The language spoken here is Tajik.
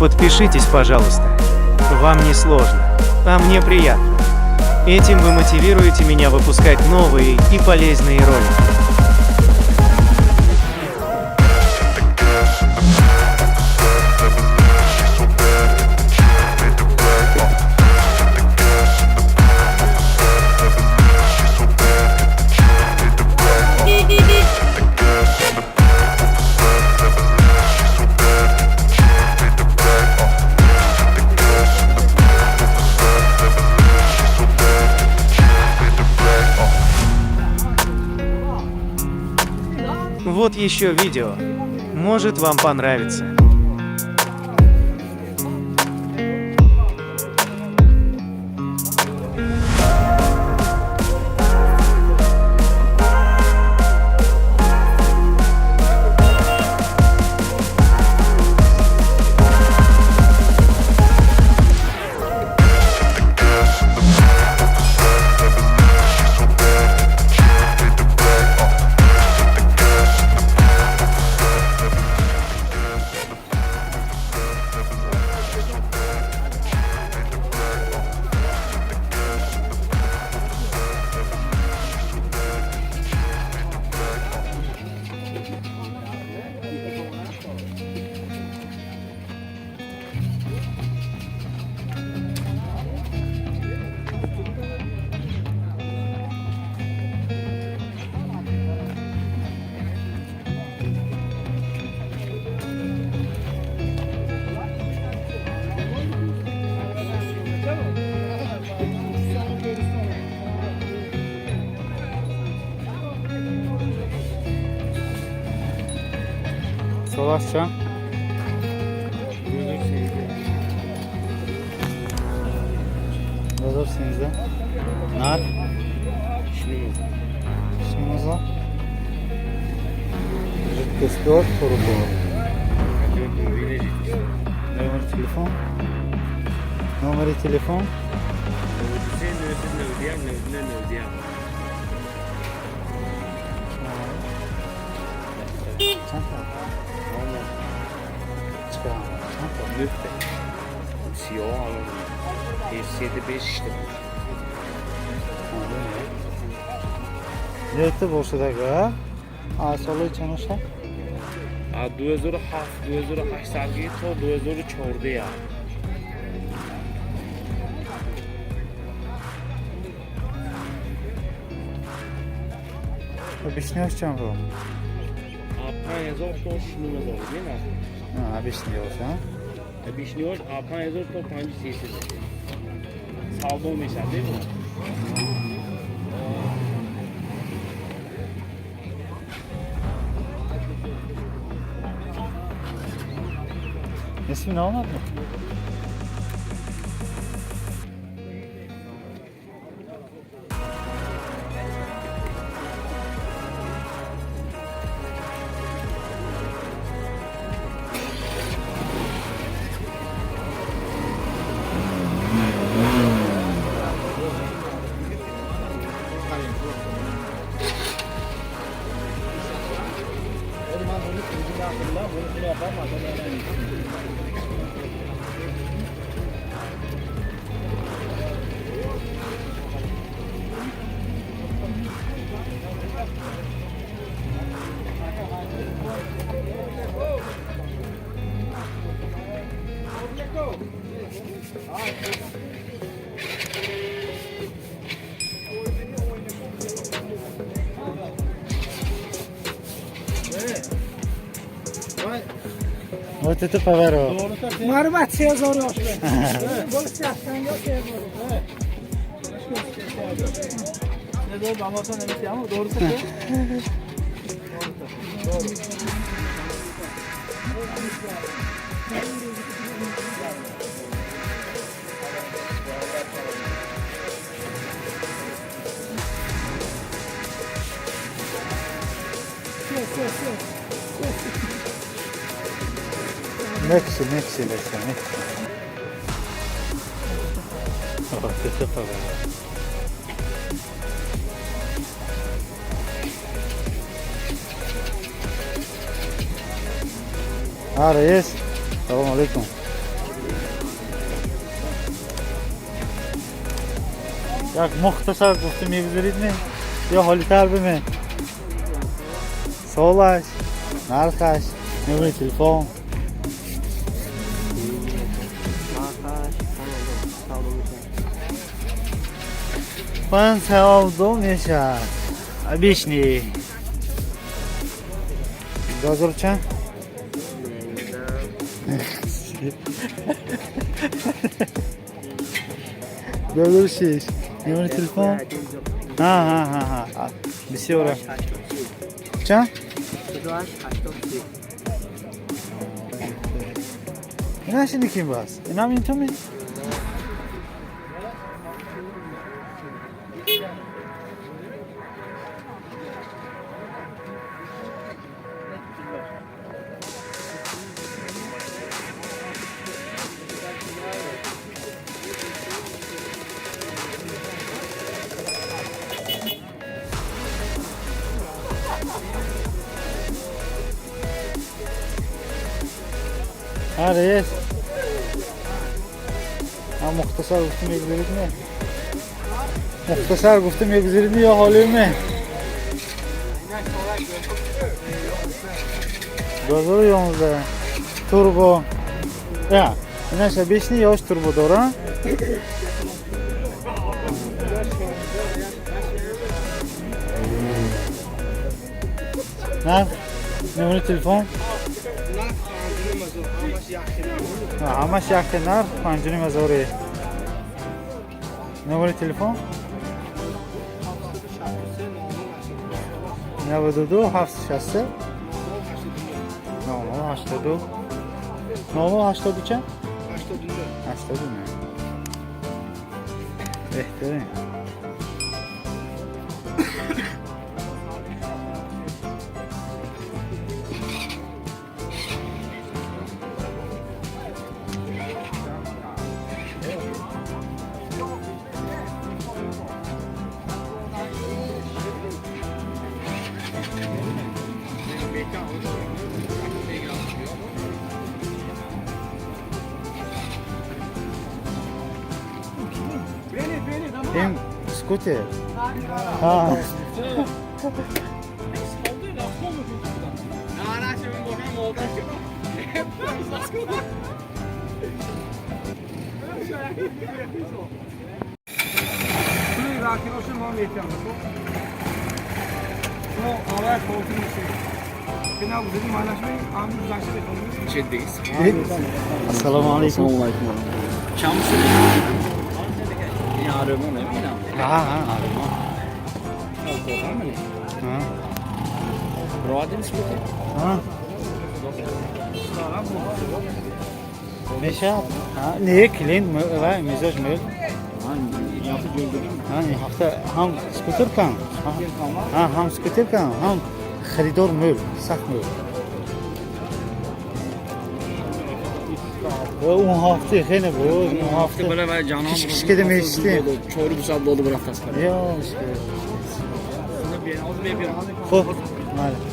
Подпишитесь, пожалуйста. Вам не сложно, а мне приятно. Этим вы мотивируете меня выпускать новые и полезные ролики. Вот еще видео. Может, вам понравится. Солашча? 2013. Нарх? Шимоза. Жидкость фурбол. Номер телефон? Номер телефон? 93 99 99. Чанд та? Чанд та? Нюхте. Сиёҳ алон. 35 шишта. Нете бошад ага? А солои чанд бошад? А 2007, 2008 сарги то 2014 я. Объясняш чанд бо? А 5000 то 6000 не на. Объясняш, а? Объясняш а 5000 то 5300. Савдо мешад, не бо? Несим наомад? Вот это поворот. Мармат 3000 ошли. Бол 70 3000. Ne doğru anlatsan evet ama doğrusu bu. Doğru. Мекси, мекси, бача, мекси. Вот это поворот. А, раис, салом алейкум. Як мухтасар гуфта мегузарид ме ё ҳолитар биме? Солаш, нархаш, номери телефон. Ман савдо мешавад. Обычный. 2000 чанд? 2006. Номери телефон? Ҳа, ҳа, ҳа, ҳа. Бисёра. Чанд? Инаш ким бас? Инам ин туми? Ҳа, реис. Ҳа, мухтасар гуфта мегузарид ме? Мухтасар гуфта мегузарид ме ё ҳолӣ ме? 2011 турбо. Я, инаш обычный ёш турбо дора? Нарх, номери телефон? Ҳамаш якта нарх 5,5 ҳазоре. Номери телефон? 92 763 99 82 99 80 чанд? 89. Беҳтарин. Ин скутер. Ҳа. Ассалому алайкум. Ҳа, ҳа, армон. Ҳа. Ҳа. Мешавад? Ҳа, не, клиент ва мизоҷ мел. Ҳа, ин ҳафта ҳам скутер кам. Ҳа, ҳам скутер кам, ҳам харидор мӯл, сахт мӯл. Ва он ҳафта хеле буд, он ҳафта киш киш кеда мешистем. Чору 2 соат доду бурафтаст. Ё, хуб, майли.